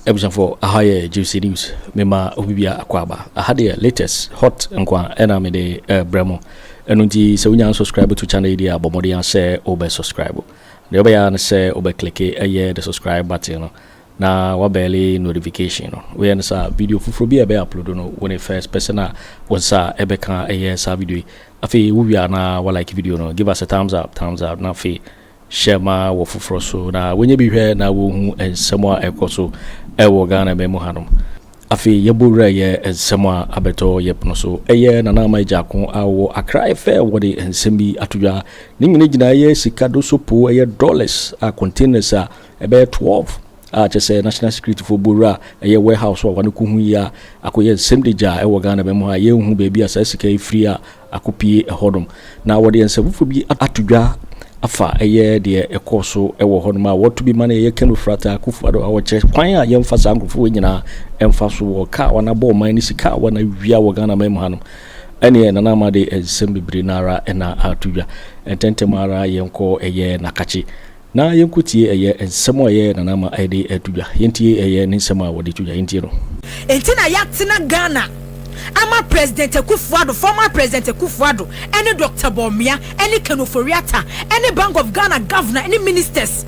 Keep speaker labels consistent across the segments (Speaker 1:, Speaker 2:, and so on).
Speaker 1: Abusuafoɔ, aha yɛ Juicy News, mema obi bia akwaaba. Aha deɛ latest hot nkoa ɛna mede ɛbrɛ mo. Ɛno nti sɛ wonya subscribe to channel yi deɛ a, bɔ mmɔden sɛ wobɛ subscribe. Deɛ wobɛyɛ ara ne sɛ wobɛ click ɛyɛ the subscribe button no na wabɛɛle notification no. Woyɛ no saa video foforɔ bi a ɛbɛ upload no, wo ne first person a wo nsa ɛbɛka ɛyɛ saa video yi. Afei wowie a na wa like video no, give us a thumbs up, thumbs up, na afei hyɛ ma wɔ foforɔ so na wɔnyɛ bi hwɛ na wɔhu nsɛm a ɛkɔ so ɛwɔ Ghana man mu hanom. Afei yɛbɔ wura yɛ nsɛm a abɛtɔ yɛ pono so. Ɛyɛ Nana Ama Agyarko a ɔwɔ Accra Ɛfɛ wɔde nsɛm bi ato dwa. Ne nyina gyina ɛyɛ sika do so po ɛyɛ dollars a containers a ɛbɛyɛ 12 a kyɛ sɛ national security fo bɔ wura ɛyɛ warehouse a wɔne kɔhu yi a akɔyɛ nsɛm de gya ɛwɔ Ghana man mu ha. Yɛnhu baabi a saa sika yi firi a akɔpie ɛhɔnom. Na wɔde nsɛm foforɔ bi ato dwa afa ɛyɛ deɛ ɛkɔɔ so ɛwɔ hɔnom a wɔto bi ma no ɛyɛ Ken Ofori-Atta, Akufo-Addo a wɔkyerɛ kwan a yɛmfa saa nkurɔfoɔ nyinaa ɛmfa so wɔ kaa wɔn abɔ ɔman ne sika a wɔn awia wɔ Ghana man mu hanom. Ɛneɛ Nana Ama de nsɛm bebree no ara ɛna ato dwa. Ntɛntɛm ara yɛnkɔ ɛyɛ Nakakye na yɛnkɔtie ɛyɛ nsɛm a ɛyɛ Nana Ama ɛde ato dwa. Yɛntie ɛyɛ ne nsɛm a wɔde to dwa. Yɛntie no.
Speaker 2: Enti na yɛatena Ghana ama President Akufo-Addo, former President Akufo-Addo, ɛne Doctor Bawumia, ɛne Ken Ofori-Atta, ɛne Bank of Ghana Governor, ɛne ministers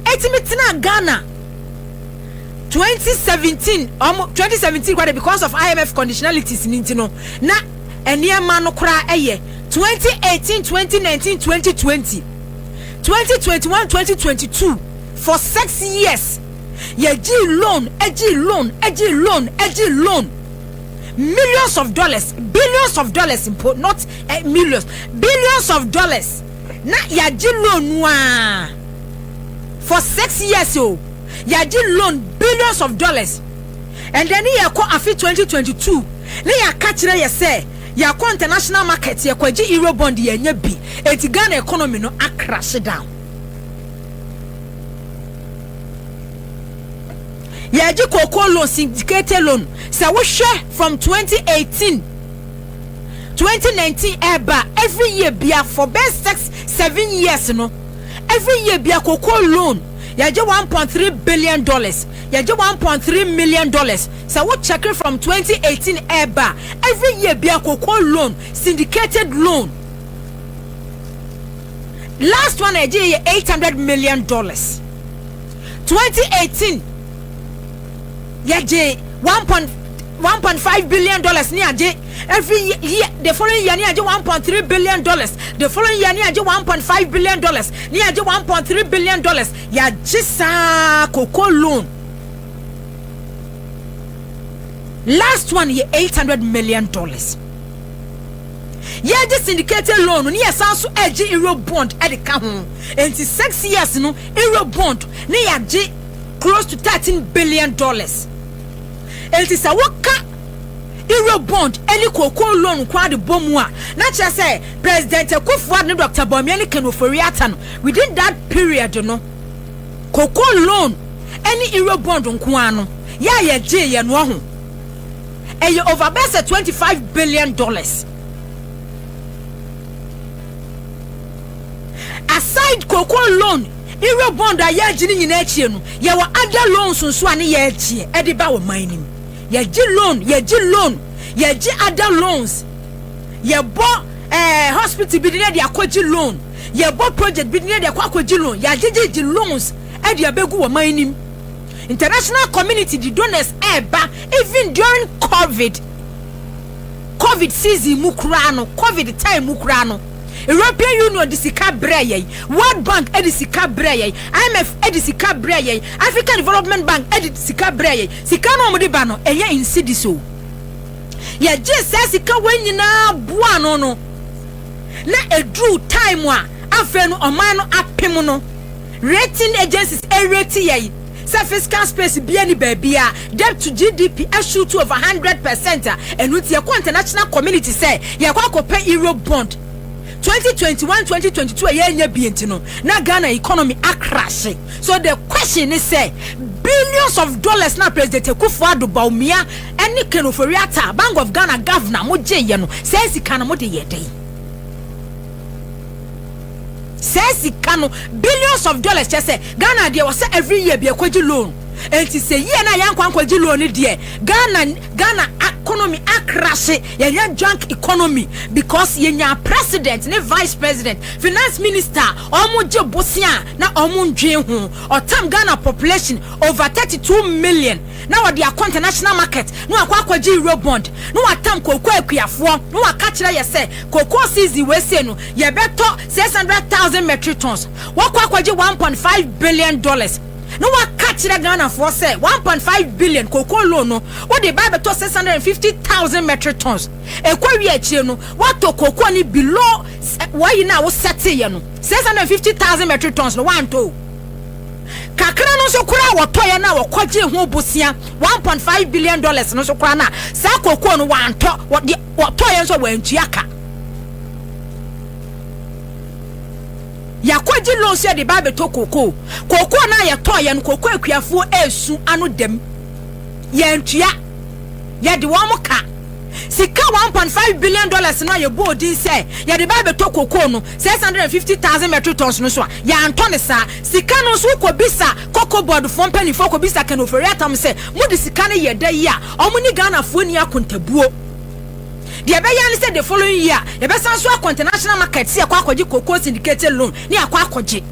Speaker 2: ɛtumi tena Ghana 2017, ɔmo 2017 koraa de, because of IMF conditionalities ni nti no na nneɛma no koraa ɛyɛ 2018, 2019, 2020, 2021, 2022, for 6 years yɛgye loan, ɛgye loan, ɛgye loan, ɛgye loan, millions of dollars, billions of dollars mpo, not millions, billions of dollars na yɛagye loan waa for 6 years o. Yɛagye loan billions of dollars and then yɛkɔ afe 2022 ne yɛaka kyerɛ yɛ sɛ yɛakɔ international market, yɛkɔgye euro bond, yɛnyɛ bi, eti Ghana economy no acrash down. Yɛgye cocoa loan, syndicated loan. Sɛ wohwɛ from 2018, 2019 ɛɛba, every year bia for best 6, 7 years no, every year bia cocoa loan yɛgye $1.3 billion, yɛgye $1.3 million. Sɛ wo check from 2018 ɛɛba, every year bia cocoa loan, syndicated loan, last one yɛgye yɛ $800 million. 2018 yɛgye $1.1.5 billion ní agye every year. The following year ní agye $1.3 billion. The following year ní agye $1.5 billion, ní agye $1.3 billion. Yɛagye saa cocoa loan, last one yɛ $800 million. Yɛgye syndicated loan ne yɛsan so ɛgye euro bond ɛde ka ho. Nti 6 years no, euro bond ne yɛagye close to $13 billion. Nti sɛ woka euro bond ɛne cocoa loan kwan de bɔ mu a, na kyerɛ sɛ President Akufo-Addo ne Dr Bawumia ne Ken Ofori-Atta no, within that period no, cocoa loan ɛne euro bond nko ara no yɛ a yɛgye yɛ no ho ɛyɛ over bɛsɛ $25 billion. Aside cocoa loan, euro bond a yɛagye ne nyinaa akyie no, yɛwɔ other loans nso a ne yɛagye ɛde ba wɔ man nim. Yɛgye loan, yɛgye loan, yɛgye other loans. Yɛbɔ hospital bi de ne de akɔgye loan, yɛbɔ project bi de ne de akɔ akɔgye loan. Yɛagyegyegye loans ɛde abɛgu wɔ man nim. International community di donors ɛɛba. Even during COVID season mu koraa no, COVID time mu koraa no, European Union de sika brɛ yɛn, World Bank de sika brɛ yɛn, IMF de sika brɛ yɛn, African Development Bank de sika brɛ yɛn. Sika no a wɔde ba no ɛyɛ in cedis o. Yɛgye saa sika wɔn nyinaa boa no na eduru time a afei no ɔman no apem no, rating agencies ɛrate yɛn sɛ fiscal space bia ni baabi a debt to GDP ɛshoot to over 100% a ɛnu ti yɛkɔ international community sɛ yɛkɔ akɔpɛ euro bond 2021, 2022 a yɛnyɛ bie. Nti no na Ghana economy acrash. So the question is sɛ billions of dollars na President Akufo-Addo, Bawumia ɛne Ken Ofori-Atta, Bank of Ghana governor, mo gye yɛ no, sɛ sika no mo de yɛ dɛn? Sɛ sika no, billions of dollars, kyɛ sɛ Ghana deɛ wɔ sɛ every year bi ɛkɔgye loan. Enti sɛ yie na yɛnkɔ ankɔgye loan no deɛ, Ghana economy acrash. Yɛnyɛ junk economy because yɛnya president ne vice president, finance minister, ɔmo gye bosia na ɔmo ndwen ho. Ɔtam Ghana population over 32 million na wɔde akɔ international market na wakɔ akɔgye euro bond na watam koko akuafoɔ na waka kyerɛ yɛ sɛ cocoa season wei no, yɛbɛtɔ 600,000 metric tons. Wɔkɔ akɔgye $1.5 billion na waka kyerɛ Ghanafoɔ sɛ 1.5 billion cocoa loan no, wode ba bɛtɔ 650,000 metric tons. Ɛkɔ wie akyire no, watɔ cocoa ni below wɔyi no a wosɛteeɛ no. 650,000 metric tons no, wantɔ o. Kakra no nso koraa wɔtɔeɛ no a wɔkɔgye ho bosia $1.5 billion no nso koraa no a, saa cocoa no wantɔ. Wɔde wɔtɔeɛ nso, wɔantua ka. Yɛakɔgye loan so yɛde ba abɛtɔ cocoa. Cocoa no a yɛtɔeɛ no, cocoa akuafoɔ esu ano dɛm. Yɛntua, yɛde wɔn ka sika. $1.5 billion no a yɛbɔ odin sɛ yɛde ba abɛtɔ cocoa no 650,000 metric tons no so a, yɛantɔ ne saa sika no nso. Kɔbisa Cocoa Board foɔ mpanimfoɔ, kɔbisa Ken Ofori Atta sɛ mode sika no yɛ da yi a, ɔmo ne Ghanafoɔ ni akontabuo. Deɛ ɛbɛyɛ ne sɛ the following year yɛbɛsan so akɔ international market sɛ yɛkɔ akɔgye cocoa syndicated loan ne yɛakɔ akɔgye.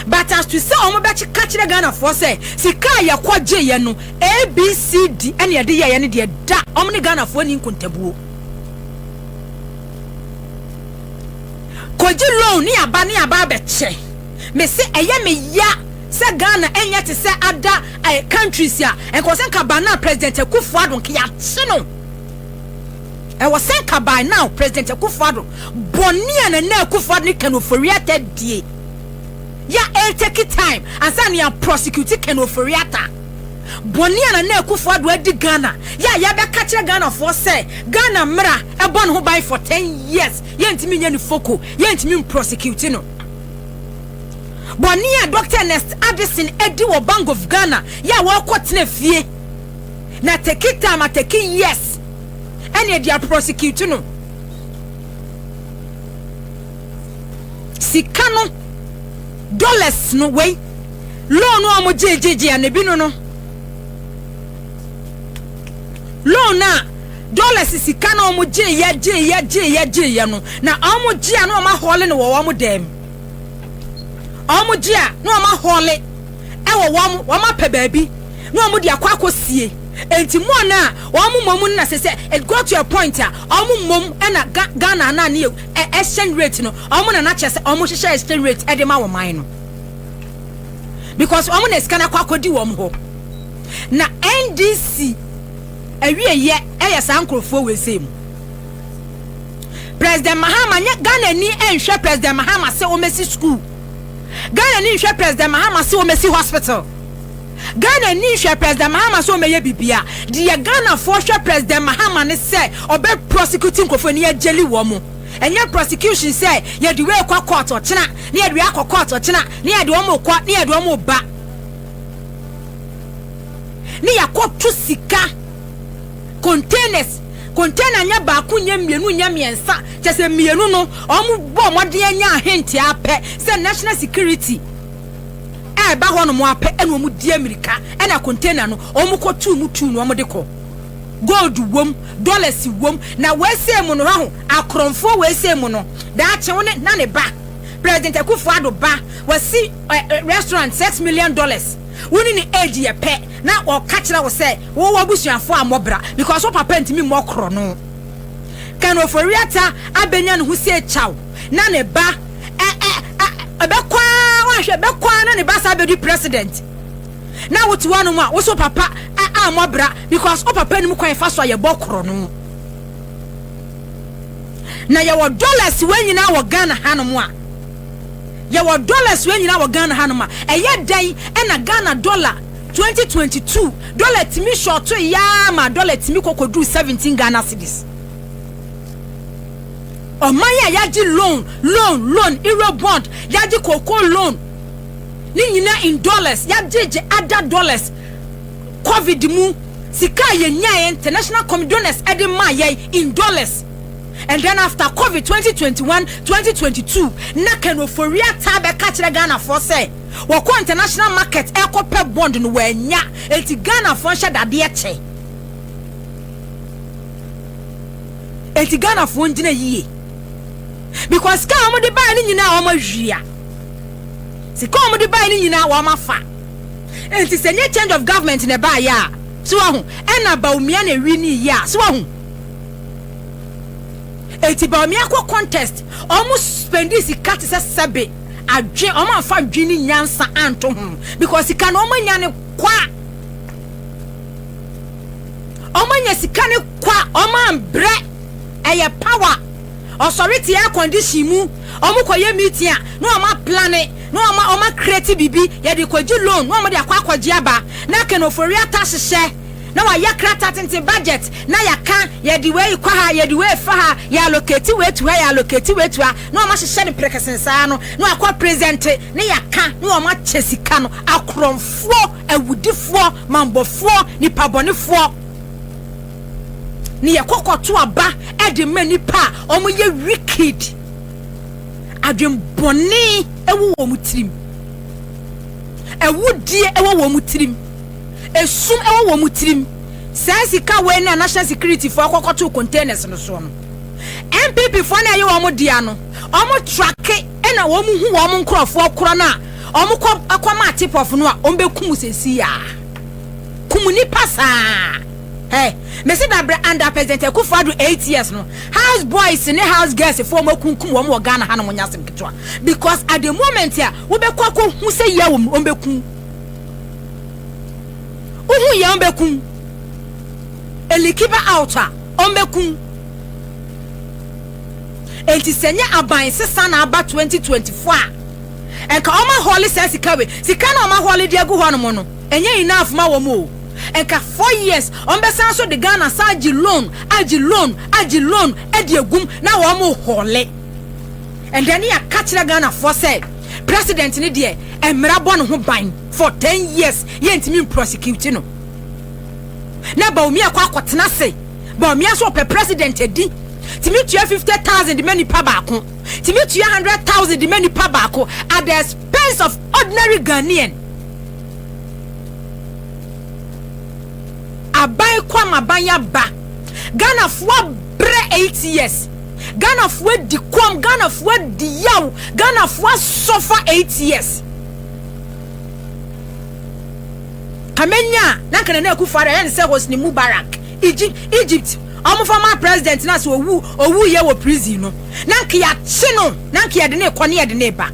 Speaker 2: But as to sɛ ɔmo bɛkye ka kyerɛ Ghanafoɔ sɛ sika a yɛkɔgye yɛ no ABCD ɛne yɛde yɛyɛ no deɛ, da ɔmo ne Ghanafoɔ ni nkontabuo. Kɔgye loan ne aba ne aba abɛkyɛ mese ɛyɛ me ya sɛ Ghana ɛnyɛ te sɛ ada countries a nkɔ sɛ nka ba na President Akufo Addo nka yɛakye no. Ɛwɔ sɛ nka by now President Akufo Addo bɔnne a Nana Akufo Addo ne Ken Ofori Atta die ya, ɛtake time ansa ne yɛ prosecute Ken Ofori Atta. Bɔnne a Nana Akufo Addo adi Ghana yɛ a, yɛbɛka kyerɛ Ghanafoɔ sɛ Ghana mmara ɛbɔ ne ho ban for 10 years, yɛntumi nyɛ ne foko, yɛntumi prosecute no. Bɔnne a Dr Ernest Addison adi wɔ Bank of Ghana yɛ a, wɔrekɔ tena fie na take time a, take years ɛne ɛde aprosecute no. Sika no, dollars no, wei loan no a wɔn gyegyegye a na ebi no loan a dollars sika na wɔn gye yɛ gye yɛ gye yɛ gye yɛ no, na wɔn gye a na wɔn ahɔle no wɔ wɔn dɛm. Wɔn gye a na wɔn ahɔle ɛwɔ wɔn apɛ baabi na wɔn de akɔ akɔ sie. Nti mu na wɔn mmom na sɛ it go to a point a, wɔn mmom ɛna Ghana ana ne exchange rate no, wɔn na n'akyɛ sɛ wɔn hyehyɛ exchange rate ɛde ma wɔn man no because wɔn na sika no akɔ akɔdi wɔn hɔ. Na NDC awieyɛ ɛyɛ saa nkurɔfoɔ wɔ ese mu. President Mahama nyɛ Ghana ni. Nhwɛ President Mahama sɛ wɔmɛsi school, Ghana ni nhwɛ President Mahama sɛ wɔmɛsi hospital, Ghana ni nhwɛ President Mahama sɛ wɔmɛyɛ bibia. Deɛ Ghanafoɔ hwɛ President Mahama ne sɛ ɔbɛ prosecute nkurɔfoɔ ni, yɛgyeli wɔn mo. Ɛnyɛ prosecution sɛ yɛde wei kɔ court ɔkyena ne yɛde wei akɔ court ɔkyena ne yɛde wɔn kɔ ne yɛde wɔn ba ne yɛakɔto sika containers. Container nyɛ baako, nyɛ mmienu, nyɛ mmiɛnsa. Kyɛ sɛ mmienu no, wɔn bɔ ɔmɔden anya ahente apɛ sɛ national security ɛɛba hɔ nom apɛ, ɛna wɔn di amirika ɛna container no wɔn kɔ tuu mu tuu no, wɔn de kɔ. Gold wom, dollars wom. Na wɔasie mu no hɔ, akorɔmfoɔ wɔasie mu no daakye wo ne na ne ba President Akufo Addo ba wɔsi ɛ restaurant $6 million. Wo ne ne age yɛ pɛ na ɔka kyerɛ wo sɛ wowɔ abusuafoɔ a mmɔbra because wo papa ntumi mmɔ korɔ no. Ken Ofori Atta abɛnya ne ho sie kyaw na ne ba ɛ ɛ ɛ ɛbɛkɔ a, wahwɛ bɛkɔ a na ne ba sa abɛdi president na wote hɔnom a woso papa ɛ a mmɔbra because wo papa nim kwan fa so a yɛbɔ korɔ no. Na yɛwɔ dollars wei nyinaa wɔ Ghana hanom a, yɛwɔ dollars wei nyinaa wɔ Ghana hanom a, ɛyɛ dɛn ɛna Ghana dollar 2022 dollar tumi short yaa ma dollar tumi kɔkɔduru 17 Ghana cedis? Ɔman a yɛagye loan, loan, loan, euro bond, yɛagye cocoa loan ne nyinaa in dollars, yɛagyegye other dollars, COVID mu sika a yɛnyaeɛ, international donors ɛde maa yɛn in dollars. And then after COVID 2021, 2022, na Ken Ofori-Atta bɛka kyerɛ Ghanafoɔ sɛ wɔkɔ international market ɛkɔpɛ bond no wɔanya, eti Ghanafoɔ nhyɛ dadeɛ kyɛ, eti Ghanafoɔ ngyina yie, because sika a wɔde baa no nyinaa wɔn awia, sika a wɔde baa no nyinaa wɔn afa. Nti sɛ nye change of government na ɛbaa yɛ a, so wahu, ɛna Bawumia na ewi ne yie a, so wahu, eti Bawumia kɔ contest, wɔn spend sika te sɛ sɛbe adwe, wɔn afa adwe ne nyansa anto ho, because sika no wɔn anya ne kwa, wɔn anya sika ne kwa, wɔn ambrɛ. Ɛyɛ power. Ɔsɔre te air condition mu, wɔn kɔ yɛ meeting a, na wɔn aplan na wɔn acreate bibi, yɛde kɔgye loan na wɔn de akɔ akɔgye aba, na Ken Ofori-Atta hyehyɛ na wayɛ krataa tenten, budget na yɛaka, yɛde wei kɔ ha, yɛde wei fa ha, yɛ allocate wei to ha, yɛ allocate wei to ha, na wɔn ahyehyɛ no prekesen saa no, na wakɔ present ne yɛaka na wɔn akyɛ sika no. Akorɔmfoɔ, awudifoɔ, mambɔfoɔ, nipabɔnefoɔ ne yɛkɔ kɔto aba de ma nipa a wɔyɛ wicked, adwembɔne ɛwɔ wɔn tirim, ɛwudie ɛwɔ wɔn tirim, esum ɛwɔ wɔn tirim. Saa sika wei na National Security foɔ akɔkɔto containers no soɔ no, NPP foɔ na ɛyɛ wɔn dea no, wɔn track ɛna wɔn hu wɔn nkorɔfoɔ korɔ no a wɔn kɔ ɛkɔma tip off no a, wɔn bɛ kum sɛsi yaa kum nipa saa. Hey, mesi dabrɛ under President Akufo-Addo 8 years no, house boys ne house girls foɔ wɔn akunkum wɔn wɔ Ghana ha no, mo nya asɛm ketewa, because at the moment a wobɛkɔ akɔ hu sɛ yɛ wɔn, wɔn bɛkum wohu yɛ, wɔn bɛkum eleak ba out a, wɔn bɛkum. Enti sɛ nye aban sesa na aba 2024 a, nka wɔn ahoard saa sika wei, sika na wɔn ahoard de agu hɔ nom no, ɛnyɛ enough ma wɔn o. Nka 4 years wɔn bɛsan so de Ghana san agye loan, agye loan, agye loan ɛde egum na wɔn hoard. Ɛndɛ ne yɛaka kyerɛ Ghanafoɔ sɛ president ne deɛ, mmara bɔ ne ho ban for 10 years, yɛntumi prosecute no. Na Bawumia kɔ akɔtena ase, Bawumia nso ɔpɛ president adi, tìmi tua 50,000 de ma nipa baako, tìmi tua 100,000 de ma nipa baako at the expense of ordinary Ghanaian. Aban kɔ ama aban aba, Ghanafoɔ abrɛ 8 years, Ghanafoɔ di kɔm, Ghanafoɔ di yaw, Ghanafoɔ asuffer 8 years. Kamenya na nkana na Akufo-Addo ɛyɛ ne sɛ Hosni Mubarak, Egypt ɔmo former president, na sɛ owu yɛ wɔ prison no, na nka yɛakye no, na nka yɛde ne kɔ ne yɛde ne ba,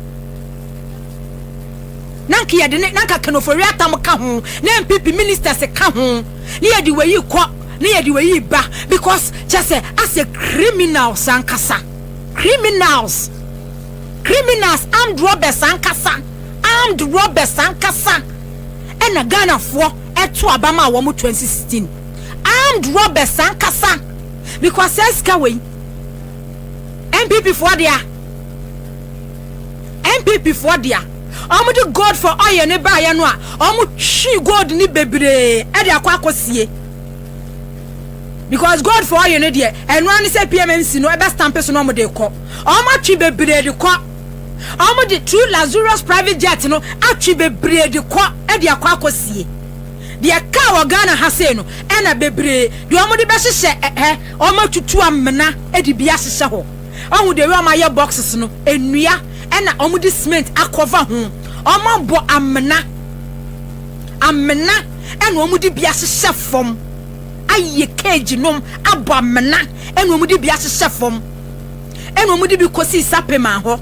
Speaker 2: na nka yɛde ne, na nka Ken Ofori-Atta ka ho, na NPP ministers ka ho, ne yɛde wɔyi kɔ ne yɛde wɔyi ba, because kyɛ sɛ asɛ criminals ankasa, criminals, criminals, armed robbers ankasa, armed robbers ankasa. Ɛna Ghanafoɔ ɛto aba ma wɔn 2016, armed robbers ankasa, because sɛ sika wei, NPP foɔ dea, NPP foɔ dea, wɔn de gold for oil ne baayɛ no a, wɔn twi gold ne bebree ɛde akɔ akɔsie, because gold for oil no deɛ, ɛnoa ne sɛ PMMC no ɛbɛ stamp so na wɔn de kɔ. Wɔn atwi bebree de kɔ, wɔn de through luxurious private jet no atwi bebree de kɔ, ɛde akɔ akɔsie. Deɛ kaa wɔ Ghana ha sei no, ɛna bebree deɛ wɔn de bɛhyehyɛ ɛhɛ, wɔn atutu amena ɛde bi ahyehyɛ hɔ. Ɔho deɛ wɔn ayɛ boxes no, nnua ɛna wɔn de cement akɔva ho, wɔn abɔ amena amena, ɛna wɔn de bi ahyehyɛ fam, ayɛ cage nom abɔ amena, ɛna wɔn de bi ahyehyɛ fam, ɛna wɔn de bi kɔsi Sapema hɔ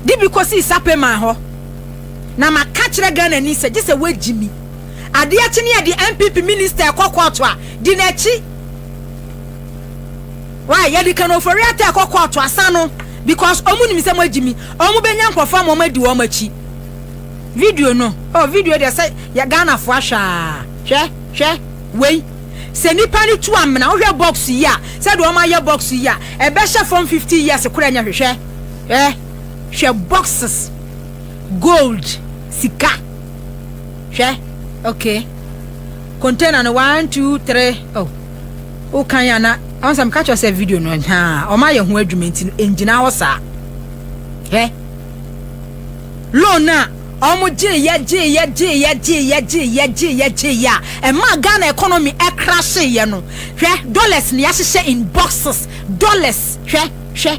Speaker 2: de bi kɔsi Sapema hɔ. Na maka kyerɛ Ghana ni sɛ gye sɛ woagyi mi adeɛ kye ne yɛde NPP minister ɛkɔ court a, di n'akyi. Why yɛde Ken Ofori-Atta ɛkɔ court asa no? Because ɔmo nim sɛ mo agyi mi, ɔmo bɛnya nkurɔfoɔ ama ɔmo adi wɔn akyi. Video no, oh, video deɛ sɛ yɛ Ghanafoɔ ahwɛ a, hwɛ, hwɛ wei sɛ nipa no tu amena. Wohwɛ box yi a, sɛdeɛ ɔmo ayɛ box yi a, ɛbɛhyɛ fam 50 years koraa nyɛ hwehwɛ. Hwɛ, hwɛ boxes, gold, sika, hwɛ. Okay. Container no 1, 2, 3, oh, wokan a na ɔn sɛ meka kyerɛ sɛ video no haa ɔma yɛ ho adwuma nti no ɛngyina hɔ saa. Hwɛ loan a ɔmo gyeeyɛ gyeeyɛ gyeeyɛ gyeeyɛ gyeeyɛ gyeeyɛ gyeeyɛ a ɛma Ghana economy ɛcrasheyɛ no. Hwɛ dollars ne yɛahyehyɛ in boxes, dollars. Hwɛ, hwɛ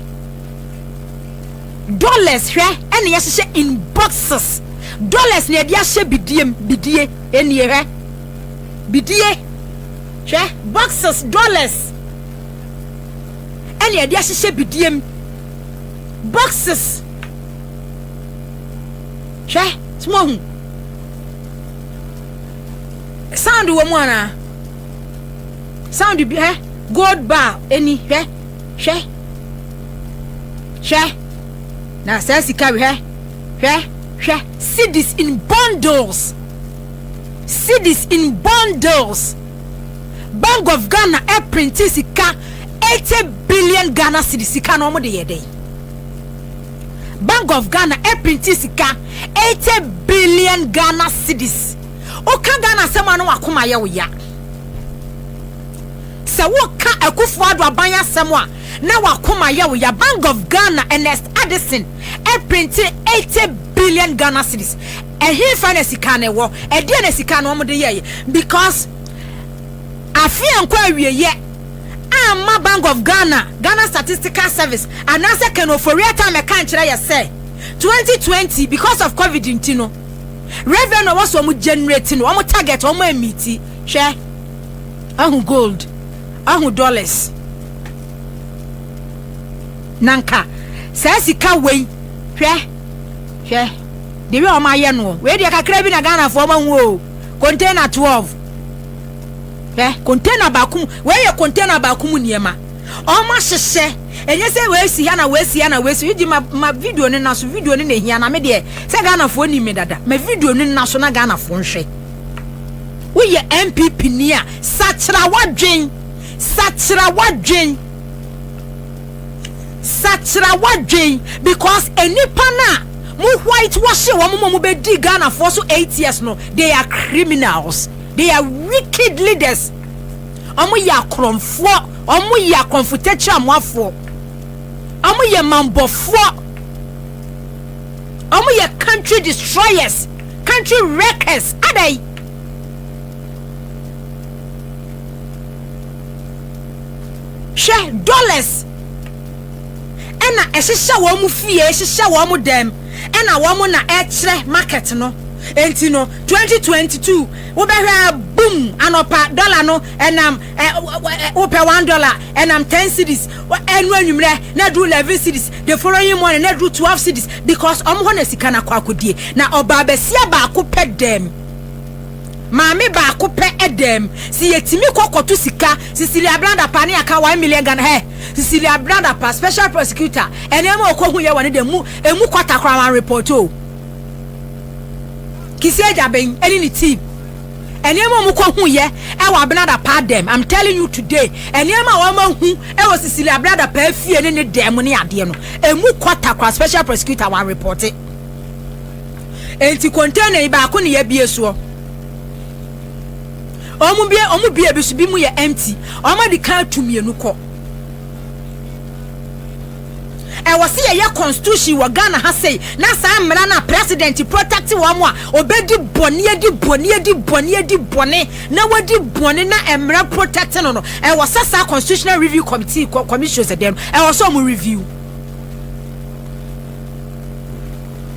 Speaker 2: dollars, hwɛ, ɛne yɛahyehyɛ in boxes, dollars ne yɛde ahyɛ bidie bidie ɛnie. Hwɛ bidie, hwɛ boxes, dollars ɛne yɛde ahyehyɛ bidie mu, boxes. Hwɛ simohu sound wɔ mu anaa sound bi. Hwɛ gold bar ɛni. Hwɛ, hwɛ, hwɛ na saa sika. Hwɛ, hwɛ, hwɛ cedis in bundles, cedis in bundles. Bank of Ghana ɛprint sika 80 billion Ghana cedis. Sika na wɔn de yɛ dɛ? Bank of Ghana ɛprint sika 80 billion Ghana cedis. Woka Ghana asɛm a no wakoma yɛ wo ya. Sɛ woka Akufo Addo aban asɛm a na wakoma yɛ wo ya. Bank of Ghana, Ernest Addison, ɛprint 80 billion Ghana cedis. Ɛhe fa na sika no ɛwɔ? Ɛdeɛ na sika no wɔn de yɛyɛ? Because afe nkɔ awieyɛ ama Bank of Ghana, Ghana Statistical Service anaasɛ Ken Ofori-Atta mɛka nkyerɛ yɛ sɛ 2020, because of COVID nti no, revenue wɔ so wɔn generate no, wɔn target wɔn ameet. Hwɛ, ahu gold, ahu dollars na nka saa sika wei. Hwɛ, hwɛ de wi a wɔn ayɛ no. Wei deɛ kakra bi na Ghanafoɔ wɔn ahu o. Container 12. Hwɛ container baako mu. Wei yɛ container baako mu nneɛma wɔn ahyehyɛ. Ɛnyɛ sɛ wei si ha na wei si ha na wei si yi. Ma ma video no na so, video no na ehia na me deɛ sɛ Ghanafoɔ ni mi dada. Ma video no na so na Ghanafoɔ nhwɛ. Woyɛ NPP ni a, sakyera wadwen, sakyera wadwen, sakyera wadwen, because enipa na mo white wash wɔn mo mo bɛ di Ghanafoɔ so 8 years no, they are criminals, they are wicked leaders. Wɔn yɛ akorɔmfoɔ, wɔn yɛ akorɔmfo tɛkyerɛmoafoɔ, wɔn yɛ mambɔfoɔ, wɔn yɛ country destroyers, country wreckers. Adai hwɛ dollars ɛna ɛhyehyɛ wɔn mu fie, ɛhyehyɛ wɔn mu dɛm, ɛna wɔn mu na ɛkyerɛ market no. Enti no 2022 wobɛhwɛ a, boom, anɔpa dollar no ɛnam ɛ wopɛ $1 ɛnam 10 cedis. Ɛnu anwummerɛ na duru 11 cedis, the following morning na duru 12 cedis, because ɔmo hɔ na sika na akɔ akɔdie. Na ɔbaa bɛsia baako pɛ dɛm, maame baako pɛ ɛdɛm si yɛtumi kɔ kɔto sika. Cecilia Abena Dapaah ne aka 1 million Ghana. Hɛ, Cecilia Abena Dapaah, special prosecutor, ɛnneɛma ɔkɔ hu yɛ wɔ ne dɛm mu emu kɔta koraa wɔn report o. Kissi Agyebeng ɛne ne team, nneɛma a wɔn kɔ hu yɛ ɛwɔ Abena Dapaah dɛm, I'm telling you today, nneɛma a wɔn ahu ɛwɔ Cecilia Abena Dapaah fie ne ne dɛm ne adeɛ no emu kɔta koraa, special prosecutor wɔn report. Nti container yi baako ne yɛ bie soɔ. Wɔn bie, wɔn bie bi so bi mu yɛ empty. Wɔn adi kan atu mmienu kɔ. Ɛwɔ sɛ yɛyɛ constitution wɔ Ghana ha sei na saa mmara no a president protect wɔn a obɛdi bɔne, adi bɔne, adi bɔne, adi bɔne na wadi bɔne na mmara protect no. Ɛwɔ sɛ saa constitutional review committee, commission sɛ dɛm, ɛwɔ sɛ ɔmo review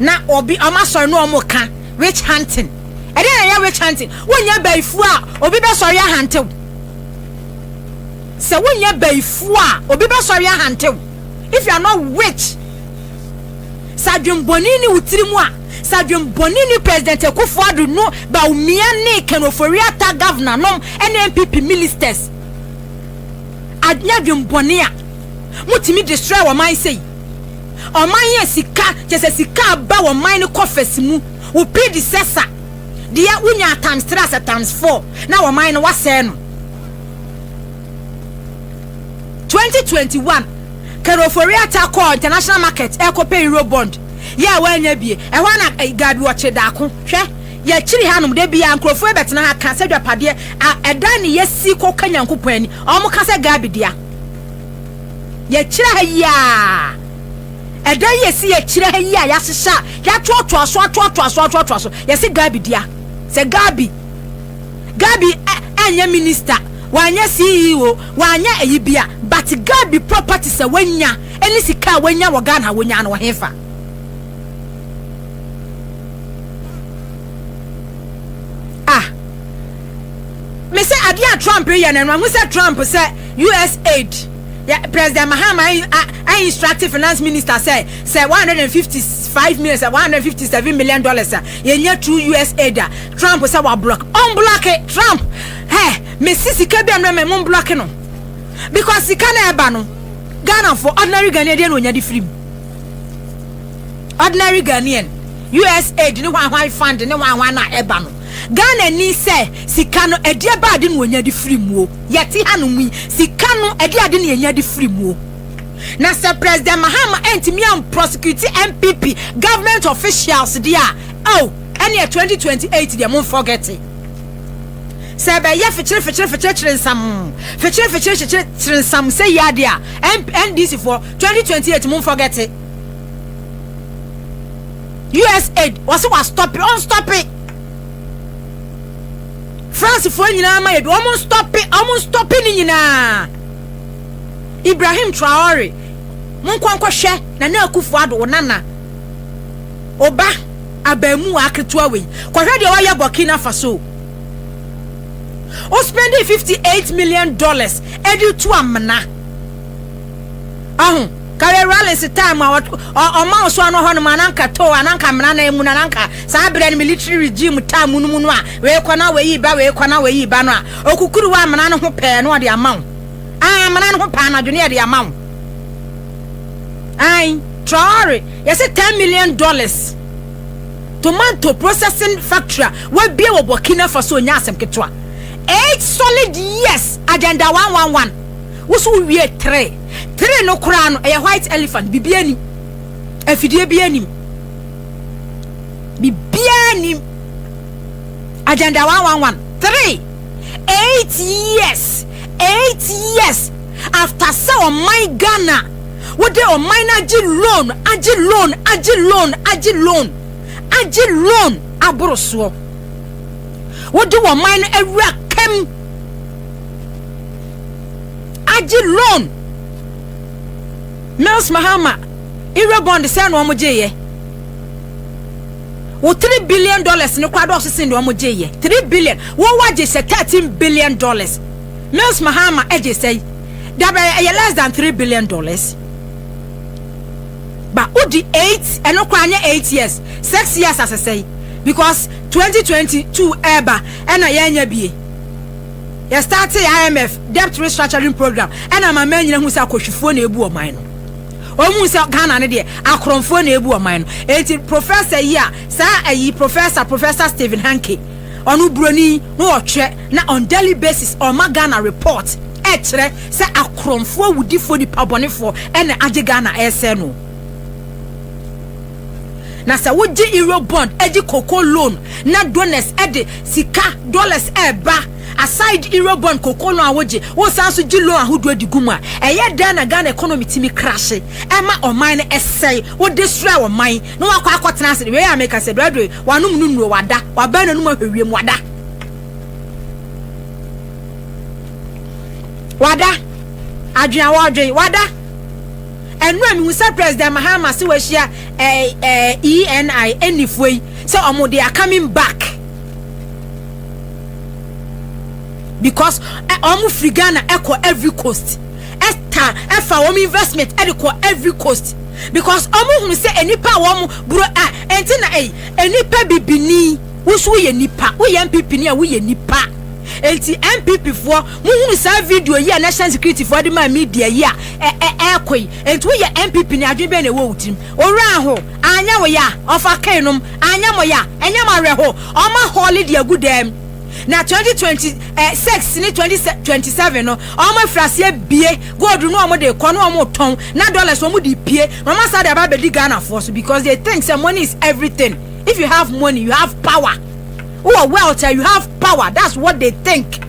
Speaker 2: na obi ɔmo asɔre no ɔmo ka witch hunting. Ɛdeɛ na ɛyɛ witch hunting? Wonyɛ bɛyifu a obi bɛsɔre ahantew sɛ wonyɛ bɛyifu a obi bɛsɔre ahantew. If you are not witch, sɛ adwembɔni ni wo tiri mu a, sɛ adwembɔni ni President Akufo Addo no, Bawumia ne Ken Ofori-Atta, governor nom ɛne NPP ministers anyɛ adwembɔni a mutumi destroy wɔ man sɛyi. Ɔman yɛ sika kyɛ sɛ sika aba wɔ man no coffers mu. Wo predecessor deɛ wonya times three asɛ times four na wɔ man no wasɛɛ no. 2021 Ken Ofori-Atta kɔɔ international market ɛkɔpɛ euro bond yɛ a wanya bie. Ɛhɔ na Gabby Otchere Darko, hwɛ. Yɛkyiri hanom da biara nkurɔfoɔ bɛtena ha ka sɛ dwapadeɛ a ɛdan ne yɛsi kɔka Nyankopɔn ani, ɔmo ka sɛ Gabi dea. Yɛkyerɛ ha yi a, ɛdan yɛsi yɛkyerɛ ha yi a yɛahyehyɛ a yɛatoatoa so atoatoa so atoatoa so, yɛsi Gabi dea. Sɛ Gabi Gabi ɛnyɛ minister, wanyɛ CEO, wanyɛ ɛyi bia, but Gabi property sɛ wanya ɛne sika a wanya wɔ Ghana, wonya no wɔ hefa? Ah, me sɛ adeɛ a Trump yɛ no, ɛno ahu sɛ Trump sɛ US aid yɛ President Mahama a instruct finance minister sɛ 155 million, sɛ $157 million a yɛnya through US aid a, Trump sɛ wa block. Ɔn block Trump hɛ. Me si sika bi a mmerɛ mo block no because sika na ɛba no, Ghana for ordinary Ghanaian deɛ na onya de firi mu. Ordinary Ghanaian, US aid ne hwan hwan fund ne hwan hwan na ɛba no, Ghana ni sɛ sika no ɛdeɛ ba ade na onya de firi mu o. Yɛte ha no mu yi, sika no ɛde ade na yɛnya de firi mu o. Na sɛ President Mahama ɛntumi an prosecute NPP government officials deɛ a, oh, ɛneɛ 2028 deɛ mo forget it. Sɛ ɛbɛyɛ fikyere fikyere fikyere kyere nsam fikyere fikyere fikyere kyere nsam sɛ yi adeɛ a, NDC foɔ, 2028 mo forget it. US aid wɔsi wa stop it, ɔn stop it. France foɔ nyinaa ma yɛ bi, wɔn stop it, wɔn stop it ne nyinaa. Ibrahim Traore, mo nkɔ nkɔhwɛ Nana Akufo Addo, wo nana ɔba abaamu aketewa wei, kɔhwɛ deɛ wɔyɛ Burkina Faso. O spending $58 million ɛde tu amena ɔho kare Rawlings time a ɔma wo so ano hɔ nom ananka to ananka amena na emu na ananka saa berɛ no military regime time no mu no a, wei kɔ na wei ba, wei kɔ na wei ba no a, okukuru wɔ amena no ho pɛɛ na ɔde ama wo. Amena no ho paa anadwo ne yɛde ama wo. Ai, Traore, yɛsɛ $10 million tomato processing factory a wabie wɔ Burkina Faso. Onya asɛm ketewa, 8 solid years, Agenda 111, woso wowie three three no koraa no, ɛyɛ white elephant. Biribi anim, afidie bi anim, biribiara anim. Agenda 111, 3, 8 years, 8 years after sɛ ɔman Ghana wode ɔman no agye loan, agye loan, agye loan, agye loan, agye loan aboro soɔ, wode ɔman no awura kam agye loan. Mills Mahama, Eurobond sɛ na wɔn gye yɛ wo $3 billion no koraa dɔɔso sen deɛ wɔn gye yɛ 3 billion. Wɔn wagye sɛ $13 billion. Mills Mahama ɛgye sɛ dabɛ ɛyɛ less than $3 billion ba wodi eight, ɛno koraa nyɛ 8 years, 6 years asesɛ yi, because 2022 ɛɛba ɛna yɛnya bie. Yɛ start IMF debt restructuring program ɛna mama nyina hu sɛ akɔhwifoɔ na ebu ɔman no. Wɔn mu sɛ Ghana no deɛ, akorɔmfoɔ na ebu ɔman no. Eti professor yi a saa ayi Professor Stephen Hanke, ɔno buroni na ɔtwerɛ na on daily basis ɔma Ghana report ɛkyerɛ sɛ akorɔmfoɔ, awudifoɔ, nipa bɔnefoɔ ɛna agye Ghana ɛsɛ no. Na sɛ wogye euro bond, ɛgye cocoa loan, na donors ɛde sika dollars ɛɛba, aside euro bond, cocoa loan a wogye, wosan so gye loan ahodoɔ di gu mu a, ɛyɛ dan na Ghana economy timi crash, ɛma ɔman no ɛsɛe. Wode destroy ɔman na wakɔ akɔtena ase. Wei a meka sɛ brɛdwe wanom no nnuro, wada, wabɛn n'anum ahwɛ wiem, wada, wada adwene a wɔdwen wada. Ɛnu a mihu sɛ President Mahama sɛ wahyia ɛɛ ɛɛ ENI enifoɔ yi sɛ ɔmo they are coming back because ɔmo firi Ghana ɛkɔ Ivory Coast, ɛta ɛfa wɔn investment ɛde kɔ Ivory Coast because ɔmo hunu sɛ enipa a wɔn buro a ɛnti na ɛyi enipa bibini woso woyɛ nipa, woyɛ NPP ni a woyɛ nipa. Nti NPP foɔ, muhunu saa video yi a national security foɔ de maa media yi a ɛ ɛ ɛɛkɔ yi, nti woyɛ NPP ni, adwene bɛn na ɛwɔ wo tirim? Owura aho anya wo ya ɔfa kee nom anya mo ya, ɛnyɛ mo awerɛho. Ɔma hɔɔle de agu dɛm na 2026 ne 2027 no, ɔmo afiri aseɛ bie gold no, ɔmo de kɔ no, ɔmo tɔn na dollars ɔmo de pie na ɔmo asa de aba abɛdi Ghana foɔ so because they think say money is everything. If you have money, you have power. Wowɔ wealth a, you have power. That's what they think.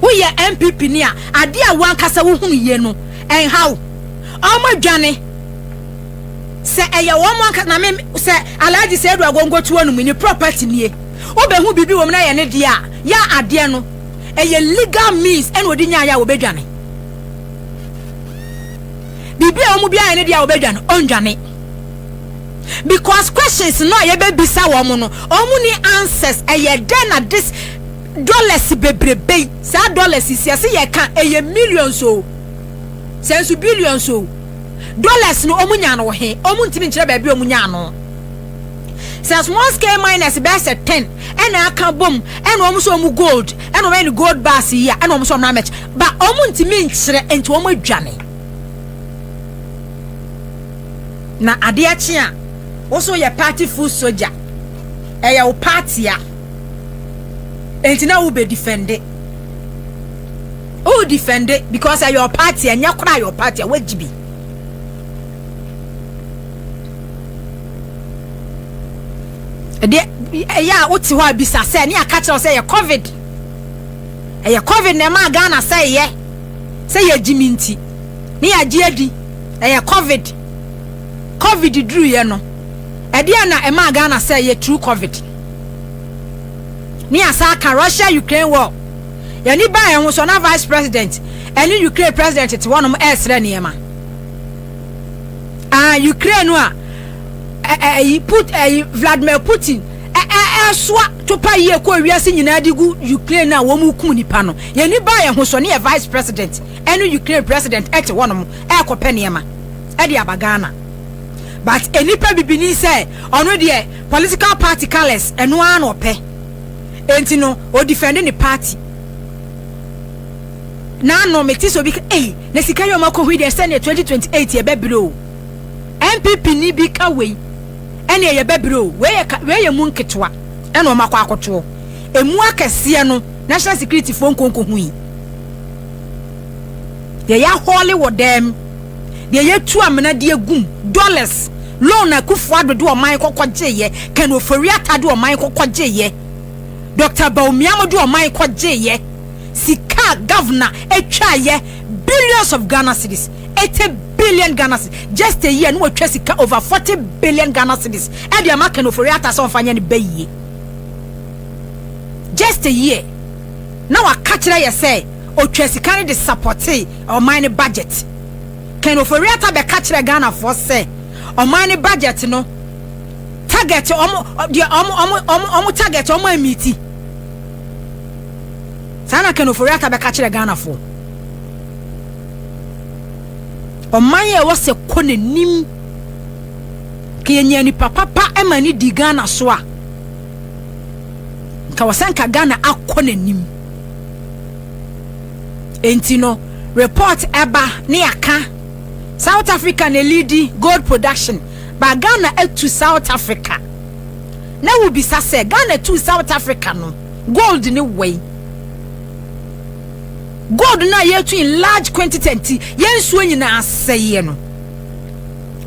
Speaker 2: Woyɛ NPP ni a, adeɛ a wankasa wohunu yie no, ɛnha wo. Ɔmo adwane. Sɛ ɛyɛ wɔn ankasa na me sɛ Alhaji Seidu Agongo tuo no mu ne property nie. Wobɛhu biribi wɔ mu na yɛ ne deɛ a, yɛ adeɛ no ɛyɛ legal means ɛna ɔde nyaeɛ a wɔbɛdwane. Biribi a wɔn biara yɛ ne deɛ a wɔbɛdwane, ɔndwane. Because questions no a yɛbɛbisa wɔn no, wɔn ni answers. Ɛyɛ dɛn na this dollars bebrebe yi, saa dollars yi, sɛ yɛse yɛka ɛyɛ millions o, sɛ nso billions o, dollars no wɔn nyaa no wɔ he? Wɔn ntumi nkyerɛ baabi a wɔn nyaa no. Sɛ small scale miners bɛyɛ sɛ 10 ɛna aka bom ɛna wɔn nso wɔn gold ɛna wɔn ayɛ no gold bars yi a, ɛna wɔn nso wɔn amɛkyɛ ba, wɔn ntumi nkyerɛ, nti wɔn adwane. Na adeɛ kye a, wo so yɛ party foot soldier, ɛyɛ wo party a, nti na wo bɛ defende, wo defende because ɛyɛ your party, ɛnyɛ koraa your party a wagyi bi. Ɛdeɛ ɛyɛ a wote hɔ a bisa sɛ ne aka kyerɛ wo sɛ ɛyɛ COVID, ɛyɛ COVID na ɛmaa Ghana sɛ ɛyɛ sɛ yɛgye mi nti ne yɛagye adi ɛyɛ COVID. COVID duruiɛ no, ɛdeɛ na ɛmaa Ghana sɛ ɛyɛ true COVID. Ne yɛasa aka Russia Ukraine war. Yɛne baa yɛn ho so na vice president ɛne Ukraine president te hɔnom ɛresrɛ nneɛma. Ah, Ukraine no a ɛyi Put ɛyi Vladimir Putin ɛsoa topa yie kɔ wiase nyinaa de gu Ukraine a wɔn kum nipa no. Yɛne baa yɛn ho so ne yɛ vice president ɛne Ukraine president ɛte hɔnom ɛrekɔpɛ nneɛma ɛde aba Ghana. But enipa bibini sɛ ɔno deɛ political party colours ɛno ara na ɔpɛ. Enti no o defend ne party. N'ano mete sɛ obi ka, ei, na sika yi ɔmo akɔ hu yi deɛ sɛdeɛ 2028 yɛbɛbrɛ o. NPP ni bi ka wei, ɛneɛ yɛbɛbrɛ o. Wei yɛ ka, wei yɛ mu nketewa ɛna ɔmo akɔ akɔtoɔ. Emu akɛseɛ no, national security foɔ nkonko hu yi. Deɛ yɛahɔɔle wɔ dɛm, deɛ yɛtu amena de agum, dollars, loan a Akufo Addo de ɔman kɔkɔ gyeeɛ, Ken Ofori-Atta de ɔman kɔkɔ gyeeɛ, Dr. Bawumia mo de ɔman kɔ gyeeɛ, sika a governor atwaeɛ, billions of Ghana cedis, 80 billion Ghana cedis, just a year no wɔtwa sika over 40 billion Ghana cedis ɛde ama Ken Ofori-Atta sɛ ɔmfa nyɛ ne bɛyie. Just a year. Na waka kyerɛ yɛ sɛ otwa sika no de supporte ɔman no budget. Ken Ofori-Atta bɛka kyerɛ Ghanafoɔ sɛ ɔman no budget no target ɔmo deɛ ɔmo ɔmo ɔmo ɔmo target ɔmo amiti. Saa na Ken Ofori-Atta bɛka kyerɛ Ghanafoɔ. Ɔman a ɛwɔ sɛ kɔ n'anim, ka yɛnya nipa papa ma ne di Ghana so a, nka wɔ sɛ nka Ghana akɔ n'anim. Enti no report ɛba ne yɛaka South Africa na leadi gold production, ba Ghana atu South Africa. Na wobisa sɛ Ghana tu South Africa no, gold ne wei? Gold no a yɛtu in large quantity nti yɛn nsuo nyinaa asɛeɛ no,